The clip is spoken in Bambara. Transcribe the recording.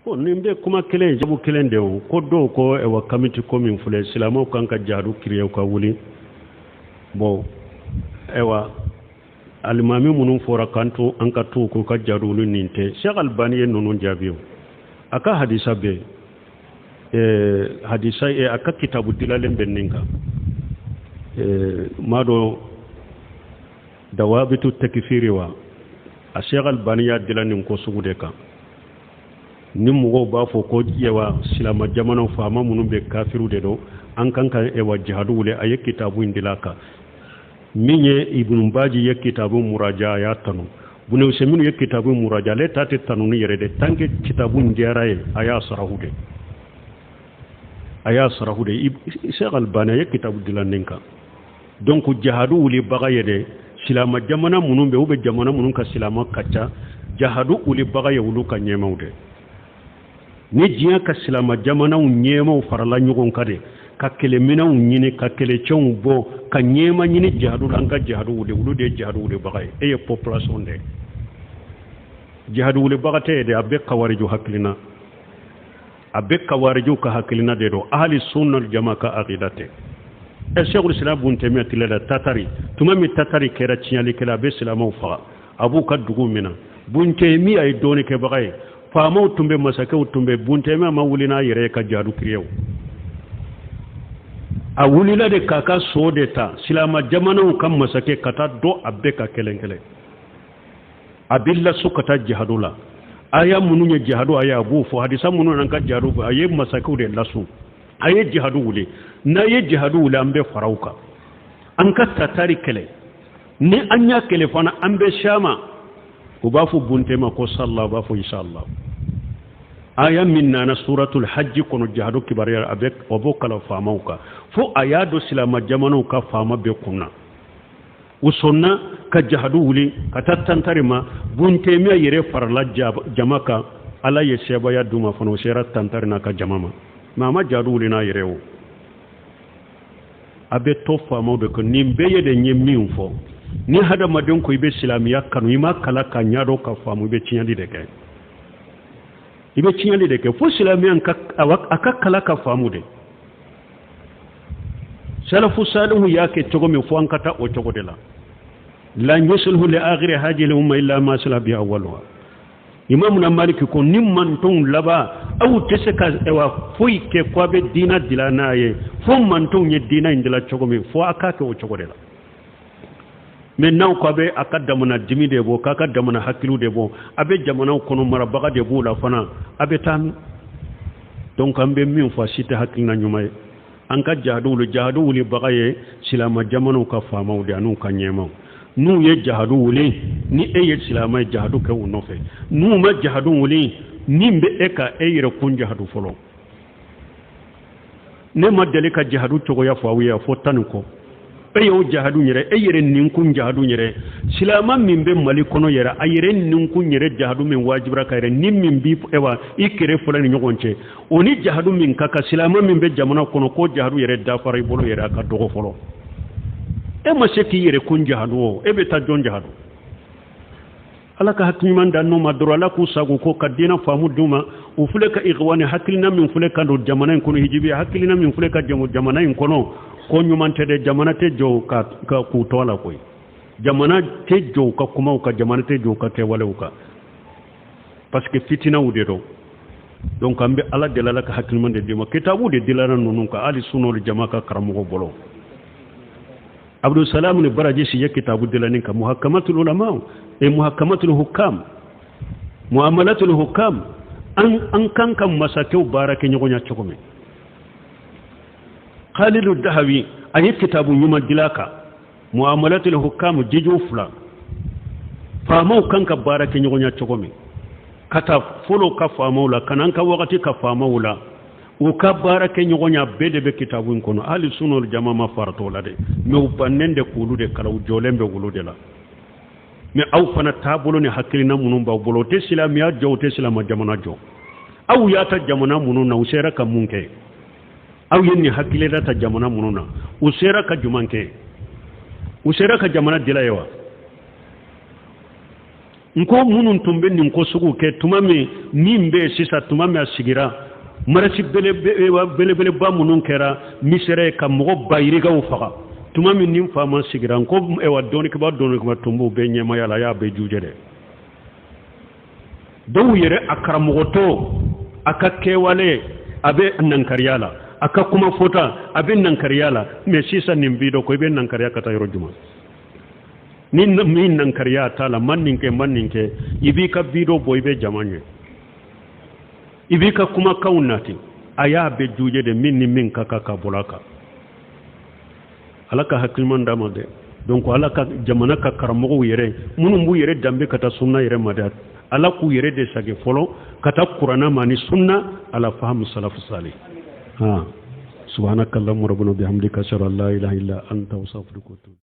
Bon, nin bɛ kuma kelen, jabu kelen de o. Ko dɔw ko ɛwa kamiti ko min filɛ, silamɛw kan ka jihadu kiriye ka wuli. Bon, ɛwa alimami minnu fɔra k'an to an ka to k'u ka jihadu wuli, nin tɛ. Sheikh Albani ye ninnu jaabi o. A ka hadisa bɛ hadisa a ka kitabu dilalen bɛ nin kan, m'a dɔn dawabitu takifiri wa. A Sheikh Albani y'a dila nin ko sugu de kan. Ni mɔgɔw b'a fɔ ko yɛwa silama jamanaw faama minnu bɛ kafiriw de don, an kan ka ɛwa jihadu wuli, a ye kitabu in dila kan. Min ye Ibnu Baji ye kitabu muraja, a y'a tanu. Bunu Usaymin ye kitabu muraja, ale ta tɛ tanuni yɛrɛ de. Tant que kitabu in diyara ye, a y'a sarahu de, a y'a sarahu de. Sheikh Albani a ye kitabu dilan nin kan. Donc jihadu wulibaga ye de silama jamana minnu bɛ, u bɛ jamana minnu ka silama ka ca, jihadu wulibaga ye olu ka ɲɛmaw de. Ni diɲɛ ka silama jamanaw ɲɛmaw farala ɲɔgɔn kan de ka kɛlɛminɛnw ɲini, ka kɛlɛcɛw bɔ, ka ɲɛma ɲini jihadu la, an ka jihadu wuli, olu de ye jihadu wulibaga ye. E ye population de ye, jihadu wulibaga tɛ ye de. A bɛ kawariju hakilina, a bɛ kawarijiw ka hakilina de don, ahali sunna jama ka akida tɛ. Ɛ Sheikhul Islam Bun Taymiya tile la, tatari tuma min tatari kɛra tiɲɛlikɛla, a bɛ silamɛw faga, a b'u ka dugu minɛ. Bun Taymiya ye dɔɔnikɛbaga ye, faamaw tun bɛ, masakɛw tun bɛ. Bun Taymiya ma wuli n'a yɛrɛ ye ka jihadu kiriye. A wulila de k'a ka so de ta, silama jamanaw ka masakɛ ka taa dɔ a bɛɛ ka kelen kelen, a bɛ laso ka taa jihadu la. Aya minnu ye jihadu aya, a b'o fɔ. Hadisa minnu n'an ka jihadu fɔ, a ye masakɛw de laso, a ye jihadu wuli. N'a ye jihadu wuli, an bɛ fara u kan, an ka tatari kɛlɛ. Ni an y'a kɛlɛ fana, an bɛ s'a ma. U b'a fɔ bunte ma ko sala, u b'a fɔ inshallah. Aya min nana suratul hajji kɔnɔ, jihadu kibaruya, a bɛ o b'o kalan faamaw kan, fo a y'a don silama jamanaw ka faama bɛɛ kun na. U sɔnna ka jihadu wuli ka taa tantari ma. Buntemiya yɛrɛ farala jama kan, Ala ye sebaaya d'u ma fana, u sera tantari n'a ka jama ma. Mais a ma jihadu wuli n'a yɛrɛ o. A bɛ to faamaw de kan. Nin bɛɛ ye de n ye min fɔ, ni hadamaden ko i bɛ silamɛya kanu, i ma kalan ka ɲɛdɔn ka faamu, i bɛ tiɲɛli de kɛ, i bɛ tiɲɛli de kɛ. Fo silamɛya ka a ka kalan ka faamu de. Salafu salihu y'a kɛ cogo min, fo an ka taa o cogo de la. Lan yusluhu li akhiri hadhihi umma illa ma salaha bi awwaluha. Imamuna Maliki ko ni mantonw laban, aw tɛ se ka ɛwa foyi kɛ ko a bɛ diina dila n'a ye, fo mantonw ye diina in dila cogo min, fo a k'a kɛ o cogo de la. Mais n'aw ko a bɛ a ka jamana dimi de bɔ, k'a ka jamana hakiliw de bɔ, a bɛ jamanaw kɔnɔ marabaga de b'o la fana, a bɛ taa min? Donc an bɛ min fɔ, a si tɛ hakilina ɲuman ye. An ka jahadu wuli, jahadu wulibaga ye silama jamanaw ka faamaw de an'u ka ɲɛmaw. N'u ye jahadu wuli, ni e ye silama ye, jahadu kɛ u nɔfɛ. N'u ma jahadu wuli, min bɛ e ka e yɛrɛ kun jahadu fɔlɔ. Ne ma deli ka jahadu cogoya fɔ aw ye fo tan ni kɔ. E y'o jahadu yɛrɛ, e yɛrɛ ninkun jahadu yɛrɛ, silama min bɛ Mali kɔnɔ yɛrɛ, a yɛrɛ ninkun yɛrɛ jahadu min wajibira ka yɛrɛ ni min bi ewa i kɛrɛ fɔlɔ ni ɲɔgɔn cɛ, o ni jahadu min ka kan silama min bɛ jamana kɔnɔ, ko jahadu yɛrɛ dafara i bolo yɛrɛ, a ka dɔgɔ fɔlɔ. E ma se k'i yɛrɛ kun jahadu o, e bɛ taa jɔn jahadu? Ala ka hakili ɲuman d'an n'u ma dɔrɔn, Ala k'u sago ko ka diinɛ faamu d'u ma. U filɛ ka ikhwani hakilina min filɛ ka don jamana in kɔnɔ, hijibi hakilina min filɛ ka jamana in kɔnɔ, ko ɲuman tɛ dɛ. Jamana tɛ jɔ ka k'u tɔ la koyi. Jamana tɛ jɔ u ka kumaw kan, jamana tɛ jɔ u ka kɛwalew kan, parce que fitinaw de don. Donc an bɛ Ala deli, Ala ka hakili ɲuman de d'u ma. Kitabu de dilara ninnu kan, hali sunna jama ka karamɔgɔ bolo. Abdulsalam ni baraji si ye kitabu dilani kan, muhakkamatul ulama e muhakkamatul hukam, muamalatul hukam, an kan ka masakɛw baara kɛ ɲɔgɔn ya cogo min. Khalilu Dahawi a ye kitabu ɲuman dila kan, muamalatul hukam, jijo fila, faamaw kan ka baara kɛ ɲɔgɔn ya cogo min, ka taa fɔlɔ ka faamaw la, ka n'an ka wagati ka faamaw la, u ka baara kɛ ɲɔgɔn ya, bɛɛ de bɛ kitabu in kɔnɔ. Hali sunna jama ma faratɔ la dɛ, mais u bannen de k'olu de kalan, u jɔlen bɛ olu de la. Mais aw fana taabolo ni hakilina minnu b'aw bolo, o tɛ silamɛya jɔ, o tɛ silama jamana jɔ. Aw y'a ta jamana minnu na, u sera ka mun kɛ? Aw ye nin hakilina ta jamana minnu na, u sera ka jumɛn kɛ? U sera ka jamana dila ye wa? N ko minnu tun bɛ nin ko sugu kɛ tuma min, min bɛ yen sisan, tuma min a sigira marisi belebeleba minnu kɛra Misɛrɛ ka mɔgɔ ba yirikaw faga, tuma min nin faama sigira, n ko ewa dɔnnikɛba dɔnnikɛba tun b'u bɛɛ ɲɛmaaya la, a y'a bɛɛ jujɛ dɛ. Dɔw yɛrɛ a karamɔgɔtɔ, a ka kɛwale a bɛ nankariya la, a ka kuma fɔta a bɛ nankariya la. Mɛ sisan nin bi dɔ ko i bɛ nankariya ka taa yɔrɔ jumɛn? Ni min nankariya t'a la, man nin kɛ, man nin kɛ, i b'i ka bidɔ bɔ, i bɛ jama ɲɛ, i b'i ka kumakanw nati. A y'a bɛɛ juje de, min ni min ka kan ka bɔra a kan. Ala ka hakiliman d'a ma dɛ. Donc Ala ka jamana ka karamɔgɔw yɛrɛ minnu b'u yɛrɛ danbe ka taa sunna yɛrɛ ma dɛ, Ala k'u yɛrɛ de sagi fɔlɔ ka taa kuranna ma ni sunna ala fahamu salafu salih. Ha, subhanaka allahumma rabbana bihamdika, ashhadu an la ilaha illa anta, astaghfiruka wa atubu.